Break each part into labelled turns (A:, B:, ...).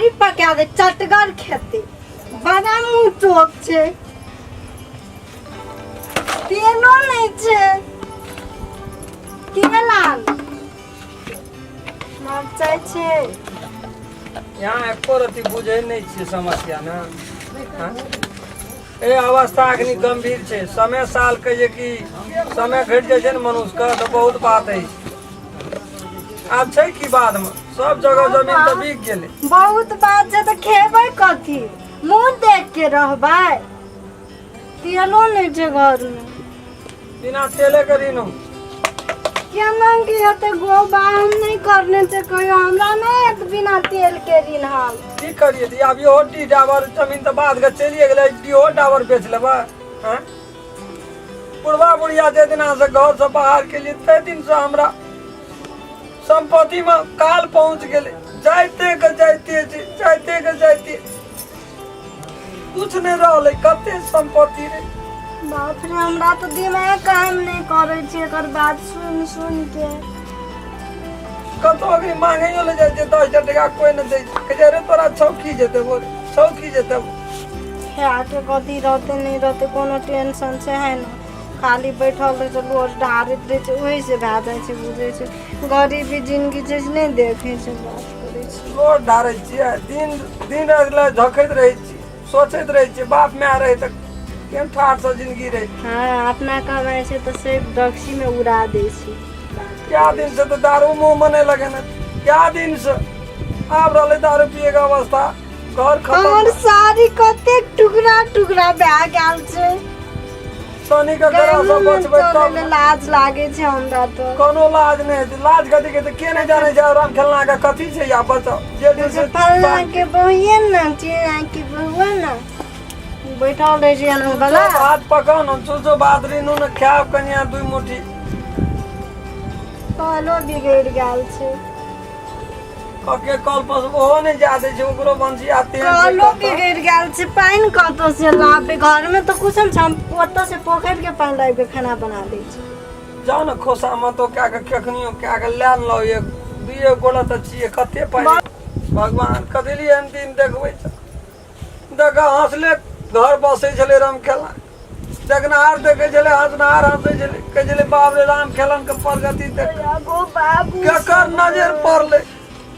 A: तरकारी पका दे, चटगर खेते। बड़ा मुँह चोक छै, तेलो नहि छै। तेल आन, मरचाइ छै।
B: यहाँ एको रति बुझै नहि छियै समस्या ने। हाँ? ए अवस्था अखनी गंभीर छै। समय साल के जे कि समय घटि जाइ छै ने मनुष्यके, तऽ बहुत बात अछि। आब छै की बादमे सब जगह जमीन तऽ बिक गेलै।
A: बहुत बात छै तऽ खेबै कथी? मुँह देख के रहबै? तेलो नहि छै घरमे।
B: बिना तेले के ऋण।
A: केना की हेतै गोबा? हम नहि करने छै कहियो, हमरा नहि हेत बिना तेल के ऋण हम।
B: की करिए दी आब? इहो डी डाबर जमीन तऽ बाद के चलिए गेलै, इहो डाबर बेच लेबै? आँय? बुढ़वा बुढ़िया जे दिना से घर से बाहर केलिए ताहि दिन से हमरा संपत्ति में काल पहुंच गेलै। जाइते के जाइते छै, जाइते के जाइते कुछ नहि रहलै। कते संपत्ति रे।
A: बाप रे, हमरा तऽ दिमाग काम नहि करै छै एकर बात सुनि सुनि के।
B: कतौ अगर मांगैयो ले जाइ छै 10 टा टका, कोइ नहि दै छै। कहै छै, अरे तोरा छौ की जेतै, बोल, छौ की जेतै?
A: खाके कथी रहतै नहि रहतै, कोनो टेंशन छै है ने। खाली बैठल रहै छै, लोड ढारैत रहै छै, ओहिसँ भए जाइ छै। बुझै छै, गरीबी जिनगी छै से नहि देखै छै, बात करै छै।
B: लोड ढारै छियै, दिन दिन राति लए झखैत रहै छी, सोचैत रहै छियै, बाप माय रहै तऽ केहन ठाढ़सँ जिनगी रहै।
A: हँ, अपना कमाइ छै तऽ से डक्सीमे उड़ा दै छै।
B: क्या दिन से तऽ दारू मुँह मे नहि लगेने, क्या दिन से आब रहलै दारू पिएके अवस्था। घर खतम।
A: हमर साड़ी कतेक टुकड़ा टुकड़ा भए गेल छै।
B: शनि के ग्रह से बचबै तब।
A: चलै लाज लागे छै हमरा तऽ।
B: कोनो लाज नहि हेतै। लाज कथी के हेतै? के नहि जानै छै राम खेलना के कथी छै? या बचाओ जे दिन से
A: फल्ला के बहुए ने, चिड़िया के बहुए ने बैठल रहै छै एना बला।
B: भात पकाउ ने, चूचो भात रीनू ने, खायब कनिया दुई मुट्ठी।
A: कलो बिगड़ि गेल छै।
B: कके कल पर ओहो नहि जा दै छै, ओकरो बंसी आ तेल छै।
A: कलो
B: कतऽ?
A: बिगड़ि गेल छै। पानि कतऽ से लाबे? घरमे तऽ कुछ नहि छै। हम ओतऽ से पोखरि के पानि लाबि के खाना बना दै छी।
B: जाउ ने खोसा मतो कए कऽ, केखनियो कए कऽ लए लेलहुँ। एक दुइए गोला तऽ छियै, कते पानि। भगवान कथी लिए एहन दिन देखबै छै? देख, हँसले घर बसै छलै राम खेलना। देखनहार देखै छलै, हँसनहार हँसै छलै, कहै छलै, बाप रे, राम खेलन के प्रगति देख।
A: गो बाबू।
B: केकर नजर पड़लै,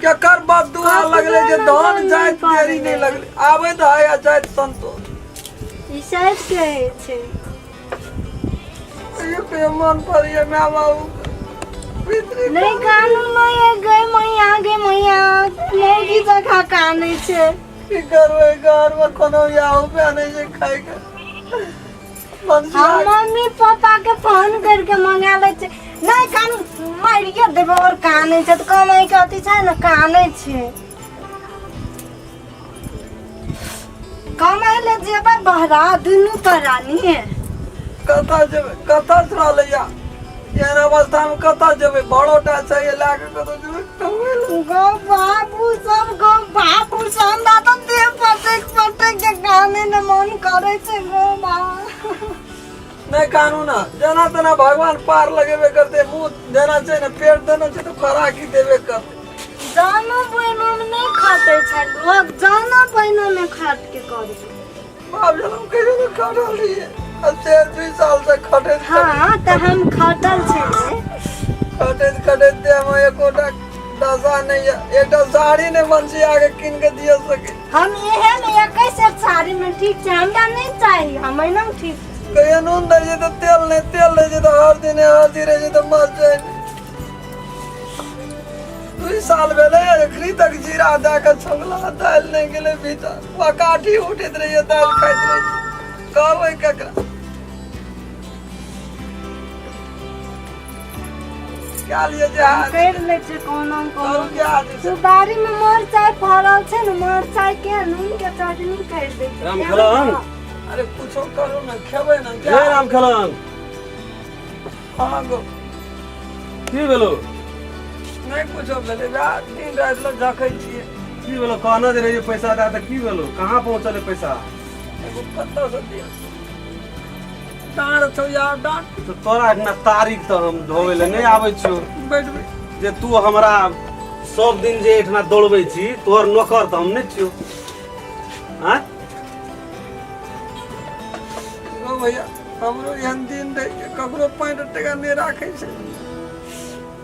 B: केकर बददुआ लगलै जे धन जाइत देरी नहि लगलै, आबैत है आ जाइत संतोष।
A: ई शायद के होइ छै।
B: कहियो कहियो मन पड़ैए माय बाबू पितृ।
A: नहि कानू, नहि गे मैया, गे मैया, मौगी जकाँ कानै छै।
B: की करबै, घरमे कोनो याहू पे नहि छै खाइके।
A: हम मम्मी पापा के फोन करके मंगा लै छै। नहि कानू, मारिए देबै। और कानै छै तऽ कमाइ के अथी छै ने, कानै छै। कमाइ ले जेबै बहरा दुनू प्राणी।
B: कतऽ जेबै? कतऽ से रहलै या एहन अवस्थामे? कतऽ जेबै? बड़ोटा छै, लए कऽ कतऽ जेबै कमबै लए?
A: गौ बाबू सब, गौ बाबू सब, हमरा तऽ देह पटक पटक के काने ने मन करै छै गौ बा।
B: नहि कानू ने, जेना तेना भगवान पार लगेबे करतै। मुँह देना छै ने, पेट देना छै तऽ खोराकी देबे करतै।
A: जानो बहिनो मे नहि खटै छै लोक, जानो बहिनो मे खट के करबै।
B: बाप जनम कहियो ने खटल रहियै, आ से 2 साल से खटैत
A: हँ, तऽ हम खटल छलियै।
B: खटैत खटैत देहमे एकोटा दशा नहि यऽ। एकटा साड़ी नहि बंसी आके कीन के दिअ सके।
A: हम इहे मे 21 साड़ी मे ठीक छै, हमरा नहि चाही, हम एना ठीक छी।
B: कहियो नून रहै छै तऽ तेल नहि, तेल रहै छै तऽ हरदी नहि, हरदी रहै छै तऽ मरचाइ नहि। 2 साल भेलै, एखनी तक जीरा दए कऽ छौंकला दालि नहि गेलै भीतर। बकाठी उठैत रहियै, दालि खाइत रहै छी। कहबै ककरा? क्या लिए जे हाल
A: करि लै छै कोनो कोनो।
B: करू जे हाल छै।
A: तू बाड़ी मे मरचाइ फड़ल छै ने, मरचाइ के नून के चटनी करि दै छै।
C: राम खेलौन।
B: अरे कुछो करू ने, खेबै ने।
C: हे राम खेलौन।
B: हाँ गो।
C: की भेलो?
B: नहि कुछो भेलै, वएह दिन राति लग झखै छियै।
C: की भेलो? कहने जे रहियै पैसा दए, तऽ की भेलो? कहाँ पहुँचलै पैसा?
B: एगो कतऽसँ दिअ? डाँड़ छौ यार, डाँड़।
C: तऽ तोरा एखना तारीख तऽ हम धोबै लए नहि आबै छियौ।
B: बैठबै।
C: जे तू हमरा सब दिन जे एहिठिना दौड़बै छी तोहर नौकर तऽ हम नहि छियौ। आँय?
B: गो भैया, हमरो एहन दिन रहै जे ककरो 5 टका नहि राखै छै।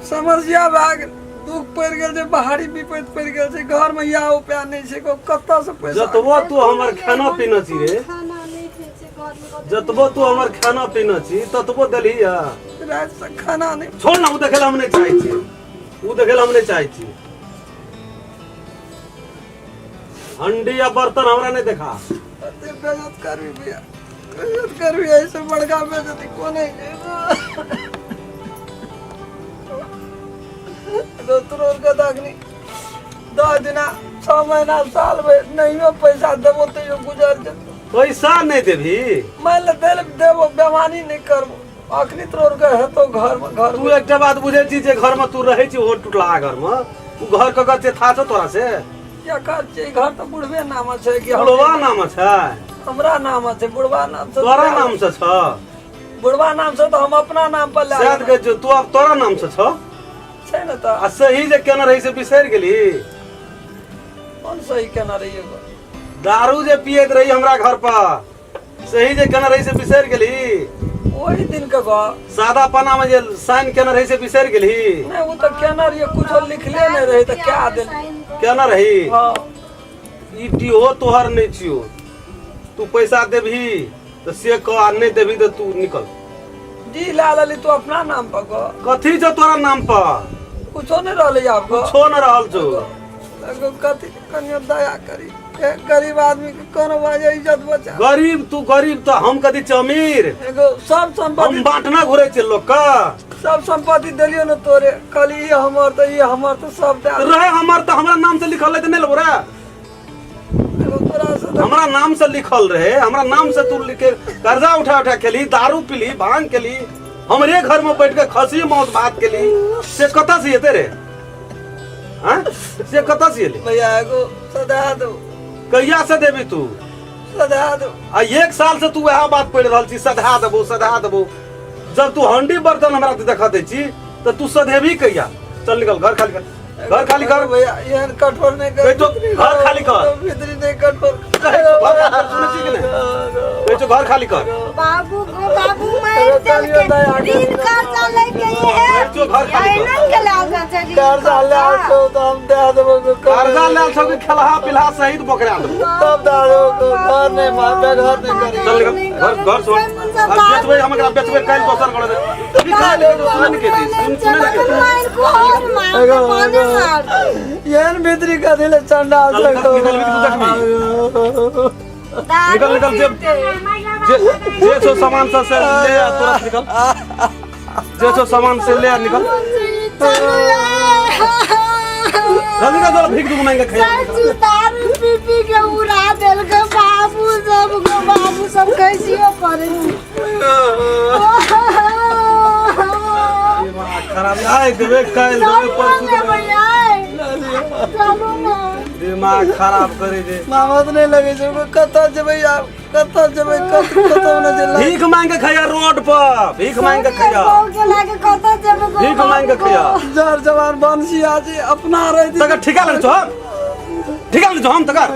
B: समस्या भए गेल, दुख पड़ि गेल छै, बाहरी विपैत पड़ि गेल छै, घरमे इएह उपाय नहि छै, कतऽसँ पैसा?
C: जतबो तू हमर खाना पीना छी रे,
A: खाना नहि खाइ छै घरमे कतौ।
C: जतबो तू हमर खाना पीना छी ततबो देलही है।
B: रातिसँ खाना नहि।
C: छोड़ ना, ओ देखै लए हम नहि चाहै छी, ओ देखै लए हम नहि चाहै छी। हंडी या बर्तन हमरा नहि देखा।
B: कते बेइज्जत करबी भैया, बेइज्जत करबी, ऐसे बड़का बेइज्जती कोने छै। दोसरो के तखनी 10 दिना 6 महीना साल भरि नहियो पैसा देबो तैयो गुजर जेतौ।
C: पैसा नहि देबही?
B: मान ले देबो, बेमानी नहि करबो, अखनी तोर के हेतो घर में घर।
C: तू एकटा बात बुझै छी जे घर में तू रहै छी ओहो टूटलाहा घर में, उ घर ककर छै था छौ तोरा से?
B: केकर छै घर? तऽ बुढ़बे नाम छै कि
C: बुढ़वा नाम छै?
B: हमरा नाम छै, बुढ़वा नाम से।
C: तोरा नाम से छ?
B: बुढ़वा नाम से तऽ हम अपना नाम पर लए।
C: शायद कहै छौ तू आब तोरा नाम से छ।
B: छै ने तऽ।
C: आ सही जे केने रही से बिसरि गेली?
B: कोन सही केना रहियै गो?
C: दारू जे पियैत रही हमरा घर पर, सही जे केने रही से बिसरि गेली?
B: ओहि दिन के गो।
C: सादा पना में जे साइन केने रही से बिसरि गेली?
B: नहि, ओ तऽ केना रहियै, कुछो लिखले नहि रहै तऽ क्या देली।
C: केने रही?
B: हँ।
C: ई डीहो तोहर नहि छियौ। तू पैसा देबही तऽ से कह, आ नहि देबही तऽ तू निकल।
B: डी लए लेली तू अपना नाम पर गो।
C: कथी छौ तोरा नाम पर?
B: कुछो नहि रहलै आब गो।
C: कुछो नहि रहल छौ।
B: एगो कथी, कनियो दया करी, ए, गरीब आदमी के कोनो बाजे इज्जत बचा।
C: गरीब तू गरीब तऽ हम कथी छी अमीर?
B: एगो सब
C: हम
B: संपत्ति
C: बांटना घुरै छियै लोक के।
B: सब संपत्ति देलियो ने तोरे, कहली ई हमर तऽ ई हमर तऽ सब दए
C: रहे हमर तऽ हमरा नाम से लिखल रहे तऽ नहि लेबो रे?
B: एगो तोरा से तऽ
C: हमरा नाम से लिखल रहे, हमरा नाम से तू लिखे कर्जा उठा उठा खेली, दारू पीली, भांग खेली, हमरे घर में बैठ के खसी मांस भात खेली, से कतऽ से एते रे? हाँ? से कतऽ से एलै?
B: भैया, एगो सदा दो।
C: कहिया से देबी तू?
B: सदा दो।
C: आ एक साल से तू वएह बात पढ़ि रहल छी, सधा देबो सधा देबो। जब तू हंडी बर्तन हमरा देखा दै छी तऽ तू सधेबी कहिया? चल निकल, घर खाली कर, घर खाली कर।
B: भैया, एहन कठोर नहि कर।
C: कहै छौ, घर खाली कर।
B: भीतरी नहि कठोर।
C: कहै छौ, घर खाली कर, सुनै छी कि नहि? कहै छौ घर खाली कर।
A: बाबू गो बाबू, मारि देलकै, ऋण कर्जा लैके इहे।
C: कहै छौ घर खाली कर।
A: एना के लागल छै ऋण
B: कर्जा लए छौ तऽ हम दए देबो गो।
C: कर्जा लेल छौ कि खेलहा पिलहा सहित बोकरा देबो।
B: तब दए देबो गो, घर नहि मारबै, घर नहि करी।
C: चल निकल, घर घर छोड़। अब बेचबै हम एकरा, बेचबै काल्हि दोसर घर देबै। निकाल, सुनै नहि के सुन, सुनै नहि के।
B: एहन भीतरी कथी ले चंडाल?
C: चल, निकल, निकल, निकल, देखबी। निकल निकल, जे जे जे छौ सामान सब से ले आ, तुरंत निकल। जे छौ सामान से ले आ, निकल जल्दी निकल, चल भीख दूगो मांग के खैया।
A: चाचू दारू पी पी के उड़ा देलकै बाबू सब गो, बाबू सब कैसियो पड़े।
C: दिमाग खराब, आइ देबै काल्हि देबै परसू देबै।
A: चलू ना।
C: दिमाग खराब करे दे।
B: मामत नहि लगै छै, कतऽ जेबै आब? कतऽ जेबै? कतऽ ने जे
C: भीख मांग के खैया, रोड पर भीख मांग के खैया।
A: के लागे कतऽ जेबै गो?
C: भीख मांग के खैया।
B: जर जवान बंसी आज अपना रहि।
C: तकर ठिका लग छौ, ठिका लग छौ हम तकर।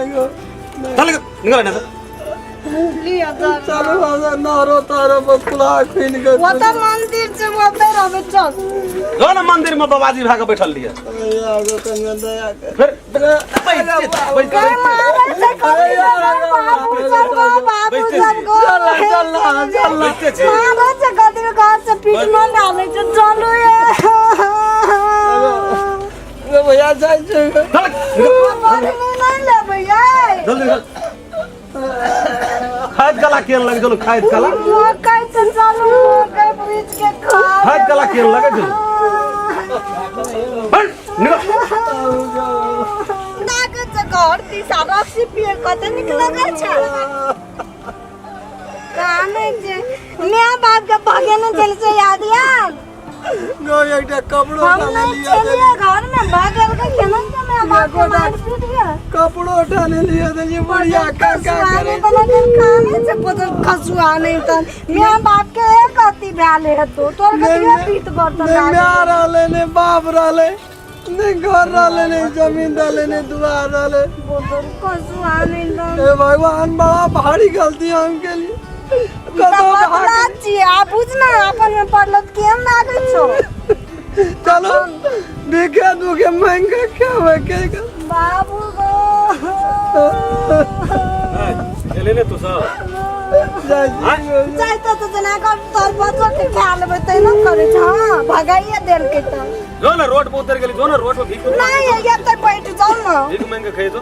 C: चल निकल एने से।
A: लिअ चल।
B: चलू नहरो तहरो पर कुल्हा खुनि के।
A: ओतऽ मंदिर छै, ओतऽ रहबै, चल।
C: जो ना मंदिर में बाबाजी भए के बैठल रहिए।
B: एगो कनिया दया कर।
C: फिर बैठ बैठ।
A: गै मारै छै कथी से गै बाबू सब गो, बाबू सब गो।
B: चल चल चल।
C: बैठते छी।
A: मारै छै कथी घर से पीट मन डालै छै, चलू ये।
B: रे भैया, जाइ छै।
C: चल निकल।
A: नहि लेबै यै।
C: जल्दी निकल। खाइत कला केहन लग छौ? खाइत कला
A: मकई से चलू, मकई बीच के खा।
C: खाइत कला केहन लगै छौ? हट, निकल।
A: लागै छै घर दिस आ रस्सी पिए कते नीक लगै छै। कानै छै, माय बाप के भगेने चल से याद आयल?
B: गो एकटा कपड़ो
A: हम
B: टा
A: नहि
B: लिअ।
A: छलियै घर में, भगल के केना के माय बाप के मारि पीट के
B: कपड़ो टा नहि लिअ दै छै बुढ़िया, का का
A: खसुआ
B: करे।
A: नहि तऽ कानै छै पोतर, खसुआ नहि तऽ माय बाप के एक अथी भेल हेतौ तोर, कतिये पीत बर्तन
B: नहि
A: लागल।
B: माय रहलै, नहि बाप रहलै। नहीं घर रहले, नहीं जमीन रहले, नहीं दुआर रहले।
A: बोतल कसुआ नहीं दम।
B: हे भगवान, बड़ा भारी गलती हम के लिए कतौ भाग
A: छियै आ बुझ ना अपन में पड़ल तऽ केहन लागै छौ।
B: चलो भीखे दुखे मांग के खेबै के।
A: बाबू गो,
C: एले ने तू सब
B: जाइ छी।
A: जाइते तऽ जेना कर तोर बच्चो के खा लेबै तहिना करै छै। हँ, भगाइए देलकै तऽ
C: जो ना रोड पर उतर गेली, जो ना रोड पर भीख।
A: नहीं एतऽ बैठ जाउ ने।
C: भीख मांग के खाइ जो।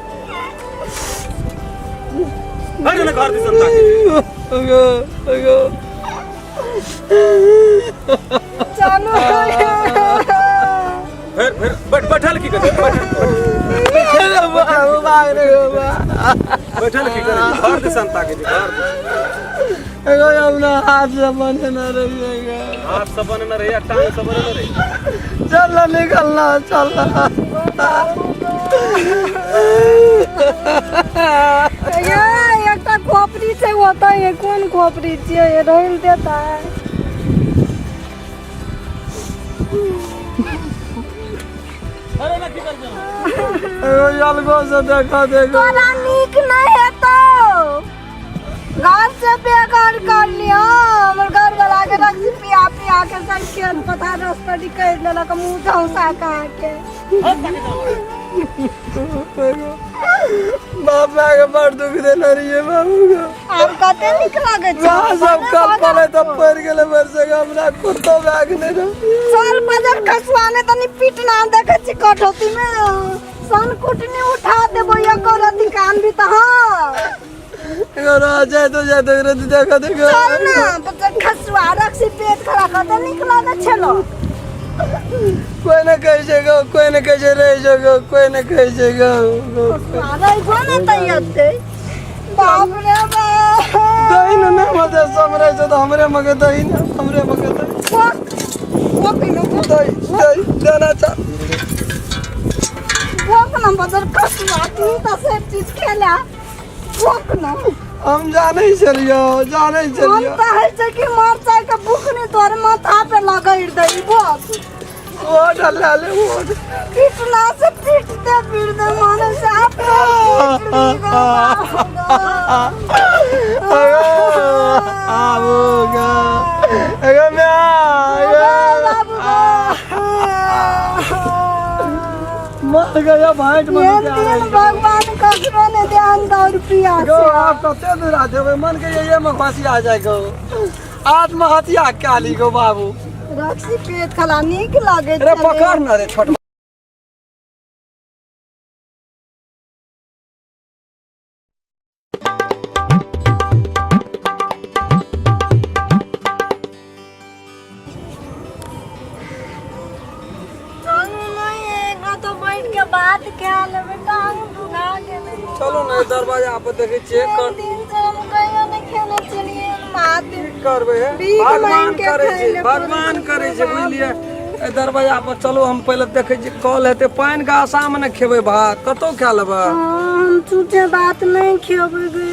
C: अरे ना घर दिसन ताके।
B: अगो अगो।
A: चलू।
C: फिर फिर बैठ, बैठल की करे? बैठल
B: बाबू भाग रे बा।
C: बैठल की करे? घर दिसन ताके जी, घर दिसन।
B: एगो अपना हाथ से बने न रहिएगा।
C: हाथ से बने न रही, टांग से बने न रही।
B: चल ना, निकलना, चल ना।
A: ये एकटा खोपड़ी छै ओतऽ, ये कोन खोपड़ी छियै? ये रहै लए देतै?
C: अरे ना की करबै?
B: एगो अलगो से देखा देखो।
A: तोरा नीक नहि हेतौ, घर से बेघर कर लियो। हमर घर वाला के रक्सी पिया पिया के सब खेत पथार रस्ता निकलि लेलक, मुँह झौसा के के।
B: बाप माय के बड़ दुख देने रहिए बाबू के।
A: आब कते नीक लगै छै।
B: वहाँ सब कल पले तऽ पड़ि गेलै भरि से, हमरा कुत्तो बैग नहि रहे।
A: चल बजर खसुआ ने तनी पीटना देखै छी, कटौती में सन कुटनी उठा देबो एकर अधिकार भी तऽ। हाँ।
B: एगो रह जाए तो जाए तो देखो देखो।
A: चल ना बजर खसुआ, रक्सी पेट खड़ा कते नीक लगै छलो।
B: कोई न कहे छै गो, कोई न कहे छै रहि जो गो, कोई न कहे छै गो।
A: खसुआ रहि जो ने तऽ एतै। बाप रे बाप।
B: दही ने नहि मते समरे छै तऽ हमरे मगे दही ने, हमरे मगे दही।
A: पोक पोक ने।
B: दही दही देना चाह।
A: पोक न बजर खसुआ, तू तऽ सब चीज खेला, पोक न।
B: हम जानै छलियो, जानै
A: हम
B: छलियो।
A: कहै छै कि मरचाइ के बुकनी तोर माथा पे लगड़ दई बस।
B: ओ डला ले ओ।
A: पीटना से पीटते पीटते माने से आप पीट ली गो बाबू गो।
B: आबो गा एगो म्या।
A: गो बाबू गो।
B: मर गया भाइट मन।
A: एहन दिन भगवान ककरो ने ध्यान दौ रुपया
B: गो
A: से।
B: आप कते दूर आ जेबै? मन के ये में फांसी आ जाए गो, आत्महत्या काली गो बाबू।
A: रक्सी पेट खला नीक लगै
B: अरे
A: छलै।
B: पकड़ न रे छोट।
A: चलू नहि एकरा तो बैठ के बात कए लेबै, टांग दुखा गेलै।
B: चलू ने दरवाजा पर देखै छियै
A: एक
B: कर।
A: दिन से हम कहियो नहि खेने छलियै भात।
B: की करबै हे?
A: भीख
B: भगवान
A: मांगि के
B: करै
A: खाय
B: छै,
A: लए
B: भगवान
A: पड़ै छै।
B: करै छै, बुझलियै?
A: बाबू।
B: एहि दरवाजा पर चलू, हम पहिले देखै छियै कल हेतै पानि के आशा मे ने खेबै भात, कतौ खा लेबै।
A: हँ, हम छूटे बात नहि खेबै गे।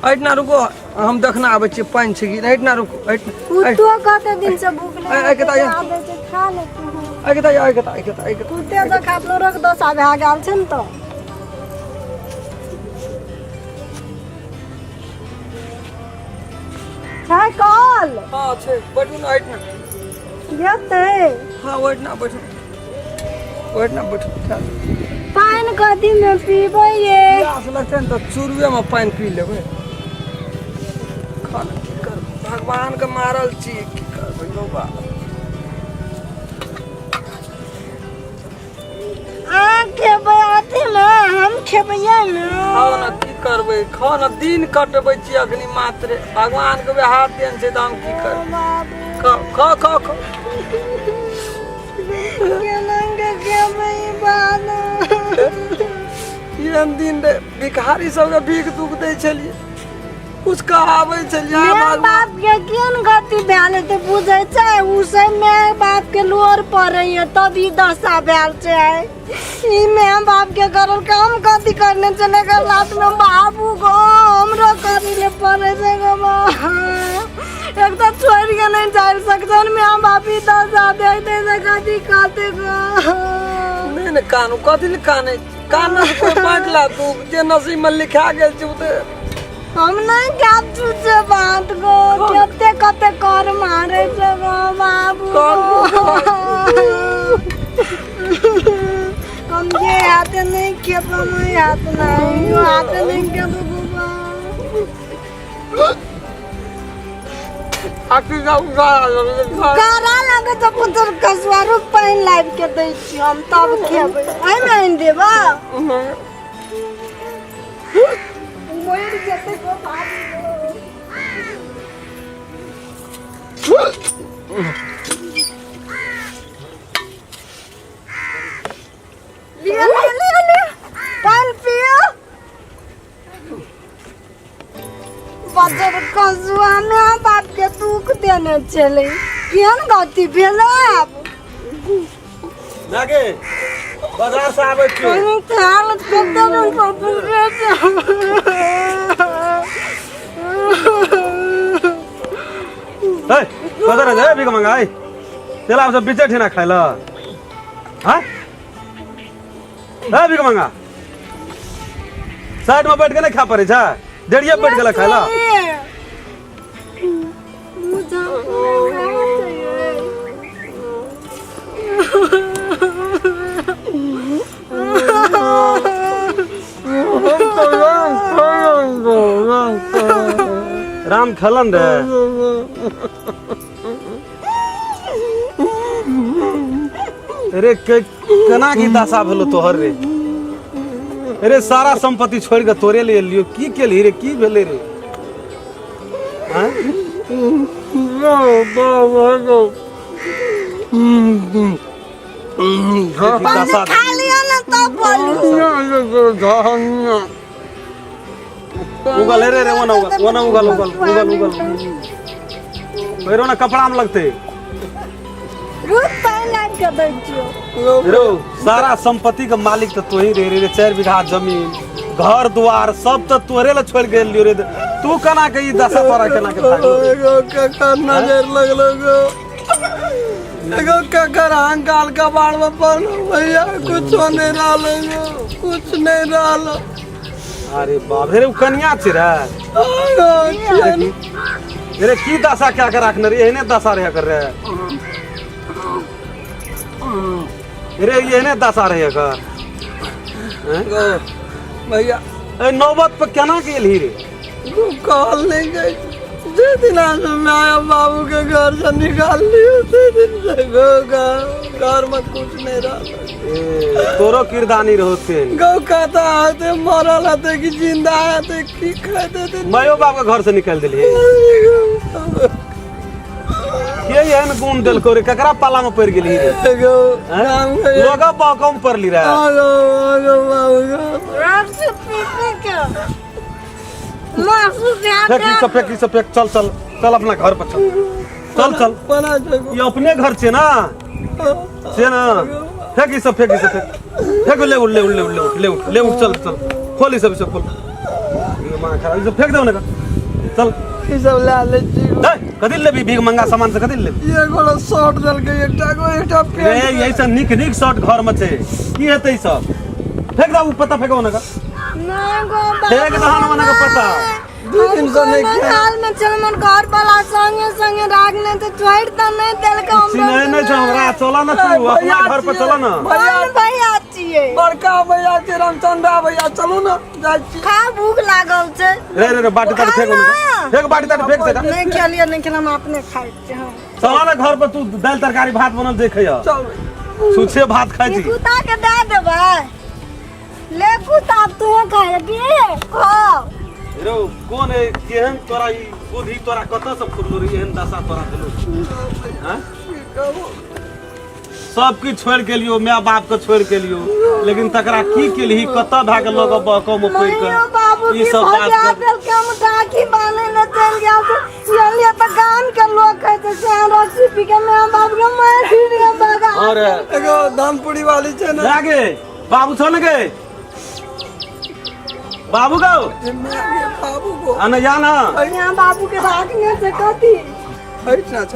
B: एहिठिना रुको, हम देखना आबै छियै पानि छै कि नहि। एहिठिना रुको, एहिठिना।
A: कुत्तो कते दिन से भूखले
B: ऐ- ऐ के ताई-
A: आबै छै, खा लेतै।
B: एहि के एहि के एहि के एहि के।
A: कुत्ते तऽ खातलो रख दशा भए गेल छै ने तऽ। छै कल?
B: हँ छै, बैठू ने एहिठिना।
A: जेतै?
B: हँ, ओहिठिना बैठू, ओहिठिना बैठू, खा लेबै।
A: पानि कथी मे पीबै ये?
B: प्यास लगतै ने तऽ चूरुए मे पानि पी लेबै। खा ले, की करबै, भगवान के मारल छी, की करबै गौ बा।
A: अहाँ खेबै अथी मे, हम खेबै ने।
B: खाओ ने, की करबै, खाओ ने, दिन कटबै छी अखनी मात्रे। भगवान के व्यवहार देन छै तऽ हम की करबै?
A: बाबू।
B: खाओ खाओ खाओ खाओ।
A: केना के खेबै ई बात?
B: एहन दिन रे, भिखारी सबके भीख दुख दै छलियै, कुछ कहाबै छलियै।
A: माय
B: भगवान
A: बाप के केहन गति भेल हेतै बुझै छै? उ सब माय बाप के लोर पड़ैया तब ई दशा भेल छै। ई माय बाप के करल काम कथी करने चले गो लात में। बाबू गो, हमरो करै ले पड़ै छै गो बा। एक तऽ छोड़ि के नहि जा सकते माय बाप ई दशा देखते से कथी कहते गो।
B: नहि ने कानू, कथी लए कानै छी? कानू से कोइ बाँटला तू जे नसीब में लिखा गेल छै ओ तऽ
A: हम नहीं खाब छुछे भात गो, कते कते कर मारे छै गो बाबू। हम जे हाथ नहीं खेबो, नहीं हाथ नहीं हाथ नहीं खेबो बाबा। करा लगे तो पुत्र कसवारू पानि लाबि के दै छी हम, तब खेबै। एहिमे आनि देबा, मरि जेतै गो बाबू गो। लिअ लिअ लिअ लिअ, पानि पियौ। बजर कसुआ माय बाप के दुख देने छलै, केहन गति भेलै आब?
C: नागे बाजार से आबै छियौ।
A: कहीं खाल कते दिन पर पुरे छै।
C: ए कतऽ रहै छै भीख मंगाई? चल आब सब बीचे ठेना खाइ लए। हाँ ए भीख मंगा, साइड में बैठ के नहीं खा पड़े छै, डेढ़िए बैठ गेल खाइ लए। राम खेलन रे। रे केना की दशा भेलो तोहर रे? अरे सारा संपत्ति छोड़ के तोरे लिए लियो, की केलही रे, की भेलै रे? आँय? देखी दशा।
A: खा लिअ ने तब बोलू।
C: उगल रे रे, ओना उगल, ओना उगल, उगल उगल उगल फेरो ना कपड़ा में लगते।
A: रुक, पानि लाबि के दै छियौ।
C: रो सारा संपत्ति के मालिक तो तू ही रे रे। 4 बीघा जमीन, घर द्वार सब तो तोरे ले छोड़ गेल लियो रे। तू केना के ई दशा तोरा केना के भाग गेलो रे?
B: एगो ककर नजर लगलो गो, एगो ककर अहंकार कबाड़ में पड़लो भैया, कुछो नहीं रहलो गो, कुछ नहीं रहलो।
C: अरे बाप रे, उ कनिया छै रे।
B: आगो छियन।
C: रे की दशा क्या के राखने रे? एहने दशा रहे कर रे रे, एहने दशा रहे कर? हैं?
B: गो भैया,
C: ए नौबत पर केना गेल ही रे?
B: गो कहल नहीं गई। जे दिन आज माया बाबू के घर से निकाल लियो, ते दिन से गो घर में कुछ नहीं रहा।
C: ए, तोरो किरदानी रहो तेन।
B: गौ खाता हते, मरल हते कि जिंदा हते, की खाते थे?
C: मायो बाप के घर से निकाल देलिए के? एहन गुण देलको रे? ककरा पाला में पड़ गेली रे?
B: गो
C: हैं?
B: राम गो।
C: लोग बाकम पड़ली रे।
B: आगो आगो बाबू गो।
A: रस पीते के मासु।
C: फेंक ई सब, फेंक ई सब, फेंक। चल चल चल, अपना घर पर चल चल चल।
B: बना चको।
C: ये अपने घर छे ना, छे ना? फेंक ई सब, फेंक ई सब, फेंक फेंक। ले उठ, ले उठ, ले उठ, ले उठ, ले उठ, ले उठ, चल चल, खोल ई सब, ई सब खोल। ये माँ खराब, ई सब फेंक दो ना, चल।
B: ई सब ला ले छी।
C: ए कथी लेबी? भीख मंगा सामान से कथी लेबी?
B: एगो शर्ट देलकै एकटा गो, एकटा
C: रे
B: पेंट।
C: यही से निक निक शर्ट घर में छे, की हेतै ई सब? फेंक दो उ पत्ता, फेंको ना।
A: नहीं गो।
C: फेंक दहन मने के पत्ता।
B: दू दिन से नहीं
A: कोनो
B: खाए।
A: हाल में चल, मन घर वाला संगे संगे राखने तो छोड़ त नहीं देलक हम।
C: चिन्है नहि छौ हमरा? चल ना तू अपना घर पर, चल ना।
B: भैया।
A: कोन भैया छियै?
B: बड़का भैया छै, रामचंद्रा भैया। चलू ना, जाइ छी।
A: खा, भूख लागल छै।
C: रे रे रे, बाटी ताटी फेंक
A: ना।
C: फेंक, बाटी ताटी फेंक से।
A: नहीं खेलिए, नहीं खेल, हम अपने खाइ छियै, हाँ।
C: चल ना घर पर तू, दालि तरकारी भात बनल देखै।
B: चल।
C: छुछे भात खाइ
A: ई
C: छी।
A: कुत्ता के दए देबै, ले कुत्ता, आब तू खाय बे, खा।
C: रो कोन है, केहन तोरा ई बुद्धि तोरा कतऽ से फुरलो रे? एहन दशा तोरा भेलो? हाँ? सब किछु छोड़ि के लियो, माय बाप के छोड़ि के लियो, लेकिन तकरा की केलही? कतऽ भए के लग बहको में पड़ि
A: मइयो
C: के
A: बाबू
C: ई
A: की
C: सब बात
A: भगा देलकै। हम राखी बान्है लए चलि गेल छै, एलियै तऽ गाम के लोक कहै छै से रस्सी पी के माय बाप के मारि रे भगा।
C: अरे
B: एगो धानपुरी वाली छै ने।
C: लागे बाबू छौ ने गे? बाबू गो
B: बाबू को
C: आने जा ना।
A: यहाँ बाबू के भागने से कथी?
B: बैठना छ।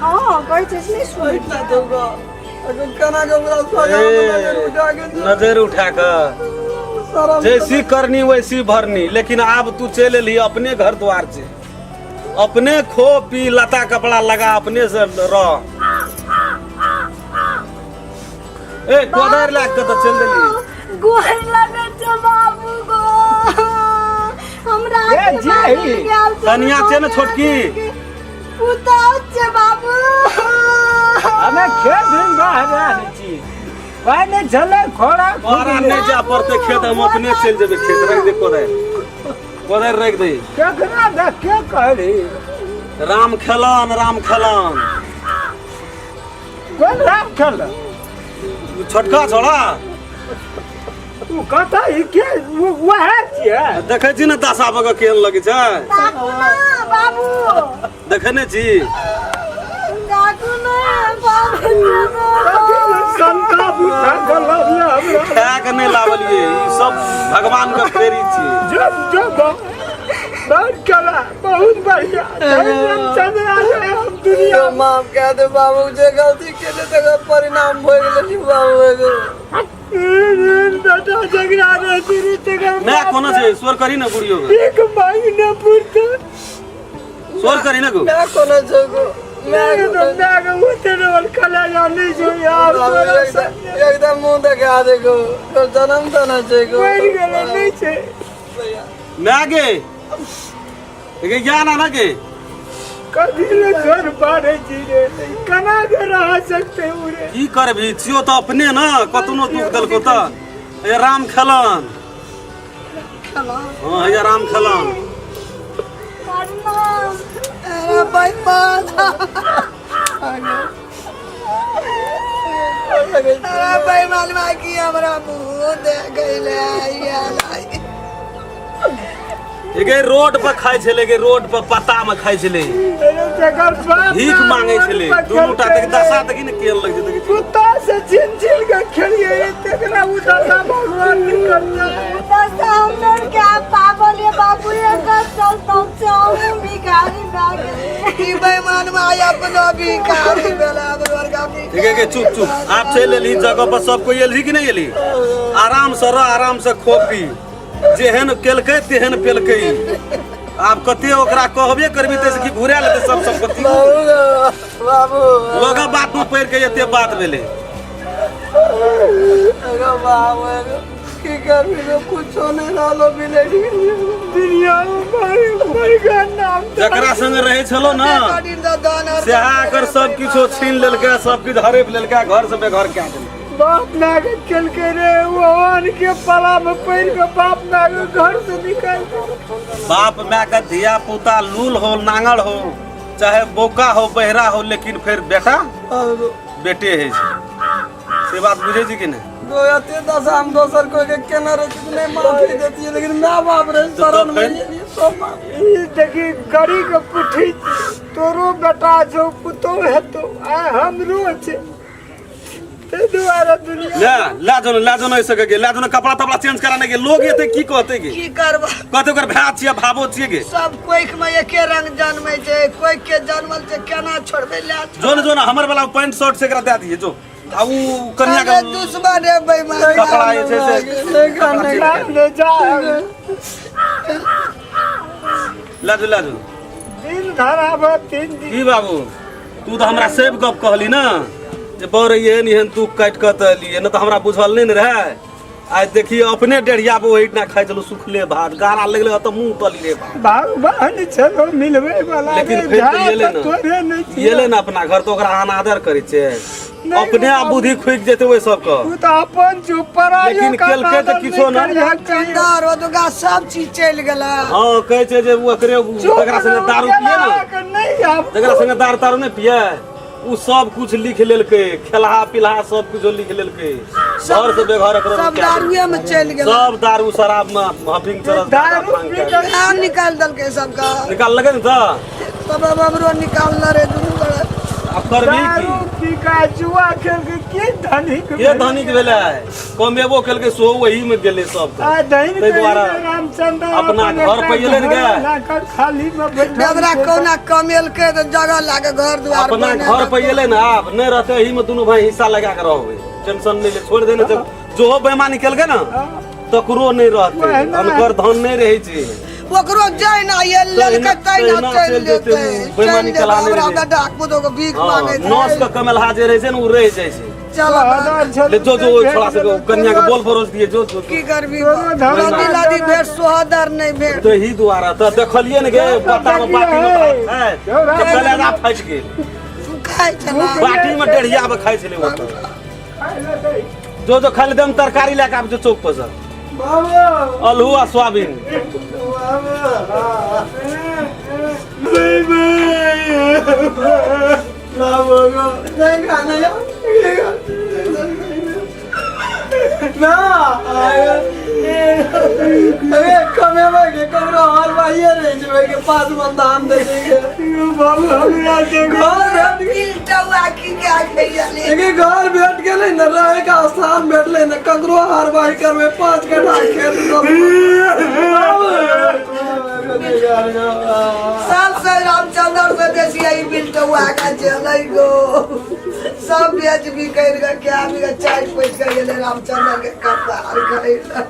A: हाँ, कहै छै से नहि सुनै।
B: बैठना छौ गो। अगर केना के ओकरा सजा नजर उठा के
C: नजर उठा के
B: शरम।
C: जैसी करनी वैसी भरनी, लेकिन आब तू चलि एलही अपने घर द्वार से, अपने खो पी, लता कपड़ा लगा, अपने से रह। ए कोदारि लए कऽ तऽ चलि देली।
A: गोर लगै छै बाबू गो हमरा।
B: ए,
A: के
B: जे
A: मारल
B: ही।
A: गेल छै।
C: कनिया छै ने छोटकी।
A: पुतहु छै बाबू।
B: हमे खेत दिन बाहर आयल छी, पानि छलै खोड़ा।
C: तोरा नहि जाय पड़तै खेत, हम अपने चलि जेबै खेत। राखि दे कोदारि, कोदारि राखि दे।
B: केकरा देख के कहली?
C: राम खेलन, राम खेलन।
B: कोन राम खेल?
C: छोटका छोड़ा।
B: तू कतऽ ई के वएह छियै?
C: देखै छी ने दशा बग केहन लगै छै।
A: ताकू ना बाबू।
C: देखै नहि छी?
A: ताकू ना बाबू।
B: शंका बुझा के लबिया हमरा।
C: खाए के नहि लाबलियै, ई सब भगवान के फेरी छियै।
B: जो जो बहुत कला, बहुत बढ़िया चंद्र आ जाए हम दुनिया।
D: माफ कह दे बाबू, जे गलती केले तकर परिणाम भोग लेली बाबू एगो।
B: बेटा झगड़ा रहती रे तकर।
C: माय कोना छै? स्वर करी ने बुढ़ियो के।
B: एक मांगने पुरते।
C: स्वर करी ने गो।
D: मैं कोना छौ गो?
B: मैं तो मैं के उतरे वाल कला जाने जो यार।
D: बाबू
B: तोरा
D: एकदम एकदम मुंह देखा दे गो, तोर जन्म तऽ नहि छै गो।
B: मरि गेलै नहि छै।
C: माय गे, गे ज्ञान आना गे।
B: कभी ले घर बाढ़े छी रे, केना के रह सकते हो रे?
C: की करबी, छियो तऽ अपने ने कतनो दुख देलको तऽ। हे राम खेलन, हाँ हैया राम खेलन।
A: प्रणाम।
D: अरे बेईमान, अरे बेईमान, माँ की हमरा मुंह दे गइले यार।
C: एगे रोड पर खाइ छलै गे, रोड पर पत्ता में खाइ छलै।
B: अरे जकर बाप
C: भीख मांगे छलै दुनू टा। देख दशा देखी ने केहन लग जेतै।
B: कुत्ता से छीन छीन के खेलिए तेकरा उ दशा भगवान निकलता।
A: दशा हमर के पागल ये बाबू, एकर चलता हम भिखारी भए गेलियै।
D: ई बेईमान माँ अपनो भिखारी भेला बड़का।
C: ठीक है के, चुप चुप, आप चलि एलही जगह पर, सब कोई एलही कि नहि एलही? आराम से रह, आराम से खो पी। जेहन केलकै तेहन पेलकै। आब कते ओकरा कहबे करबी तैसे कि घुरा लेतै सब संपत्ति।
D: बाबू गो, बाबू।
C: लोग बात में पढ़ि के एते बात भेलै।
D: एगो बाबू, एगो की करबी गो, कुछो नहीं रहलो बिलट
B: दुनिया में मर मर गया नाम।
C: जकरा संग रहै छलो ने सेहा एकर सब किछो छीन लेलकै, सब किछु हड़पि लेलकै, घर से बेघर कए देलकै।
B: बाप माय के केलकै रे, ओ के पला में पड़ के बाप माय के घर से निकाल देलकै।
C: बाप माय के धिया पुता लूल हो, नांगर हो, चाहे बोका हो, बहरा हो, लेकिन फिर बेटा बेटे है छै। से बात बुझै छी कि नहि?
D: गो एते दशा हम दोसर कोई के केना रहती नहीं माफी देती है, लेकिन माँ बाप रे शरण में ये सब माफी।
B: ई देखी गड़ी के पुठी, तोरो बेटा छौ, पुतोह हेतौ, आ हमरो छै, ताहि दुआरे दुनिया।
C: ले ले जो, ले जो, नहीं सके गे, ले जो। कपड़ा तपड़ा चेंज कराने के लोग एते की कहते गे?
D: की करबा?
C: कहते ओकर भाय छियै, भावो छियै गे।
D: सब कोइख में एके रंग जन्मै छै, कोइख के जन्मल छै, केना छोड़बै ले?
C: जो न, जो न, हमर वाला पैंट शर्ट से एकरा दए दिए जो, आ उ कन्या के
D: अरे दुश्मन रे बेईमान।
C: कपड़ा जे छै से कपड़ा चेंज कर।
B: ले जा।
C: ले जो, ले जो।
B: दिन धराब तीन दिन।
C: की बाबू, तू तऽ हमरा सेब गप कहली ने जे बड़ एहन एहन दुख काटि कऽ तऽ एलियै ने, तऽ हमरा बुझल नहि ने रहै। आइ देखिए अपने डेढ़िया पर ओहिठिना खाइ छलहुँ सुखले भात, गारा लगले तऽ मुँह तलिले भात।
B: भगवान छलो मिलबै वाला।
C: लेकिन
B: रे,
C: फेर तऽ
B: जा
C: एलै
B: तऽ
C: ने।
B: तोरे नहि छियै।
C: एलै ने अपना घर तऽ ओकरा अनादर करै छै।
B: नहि
C: अपने आप
B: बाबू।
C: बुद्धि खुजि जेतै ओहि सबके।
B: तू तऽ अपन जो परायो
C: लेकिन
B: का
C: केलकै तऽ
B: आदर
C: किछो
B: नहि
C: ने।
B: करिहक कहियो।
D: चंदा रोदगा सब चीज चलि गेलै।
C: हँ, कहै छै जे ओ एकरे जकरा संगे दारू पिए ने,
B: नहि आब।
C: जकरा संगे दारू तारू नहि पिए, उ सब कुछ लिख लेलकै, खेलहा पिलहा सब कुछ लिख लेलकै, घर से बेघर एकरो
D: सब
C: कए देलकै।
D: दारुए में चलि गेलै।
C: सब दारू शराब में हफिंग चलत।
B: दारू पी कऽ
D: नाम निकालि देलकै सबके।
C: निकाल लगे ने तऽ
D: तब अब हमरो निकालना रे दुनू गोरे।
C: आब करबही
B: दारू
C: की
B: पी के जुआ खेल के की धनिक
C: के धनिक भेलै कमेबो केलकै सेहो वही में गेलै सब
B: आ धनिक
C: ताहि दुआरे
B: रामचंद्र
C: अपना
B: अपन
C: घर पर एलै ने गे।
B: लाकर खाली में बैठल
D: बेदरा
B: छै।
D: कौना कमेलकै तऽ जगह लागे घर दुआर
C: अपना
D: बनेलक।
C: घर पर एलै ने आब नहि रहतै एही में दुनू भाई हिस्सा लगा के रहबै टेंशन नहि ले छोड़ि देने जब जो बेमानी केलकै ने तकरो नहि रहतै
B: वएह ने।
C: अनकर धन नहि रहै छै
D: ओकरो जैना ये लेलकै
C: तहिना
D: तैना चलि
C: चलि जेतै
D: जेतै
C: ओ, बेईमानी
D: चलि जेतै
C: चला नहि
D: हमरा
C: रहै।
D: बेटा पुतोह के भीख
C: हँ,
D: मांगे
C: नस के कमेलहा जे रहै छै ने ओ रहि जाइ छै
D: चल
B: सोहदर
C: ले जो जो ओहि छोड़ा सबके कन्या के बोल परोस दिए जो जो
D: की करबी
B: तोरो धर्म
D: लदी लदी भेट सोहदर नहि भेट
C: तही दुआरे तऽ देखलियै ने गे पत्ता मे बाटी मे भात खाय तऽ कलेजा फाटि गेल
D: तू खाइ छला
C: बाटी मे डेढ़िया मे खाइ छलै ओतऽ जो जो खाली दम तरकारी लए कऽ आब जो चौक पर से
B: बाबू
C: अल्हू आ सोयाबीन
D: नहीं खाना यार
B: ना अरे कमेबै के ककरो हर भाइये रहै छै के पाँच मन धान दै छै बाबू हमरा के घर भेट
D: बिलटौआ की क्या खैया ले
B: एके घर भेट गेलै ने रहै के स्थान भेटलै ने ककरो हर भाई करबै पाँच कट्ठा खेत
D: सब से रामचंद्र से बेसी आई बिलटौआ का चलै गो सब बेच भी कर के क्या भी चाय पैस के गेलै रामचंद्र के कपार खैला।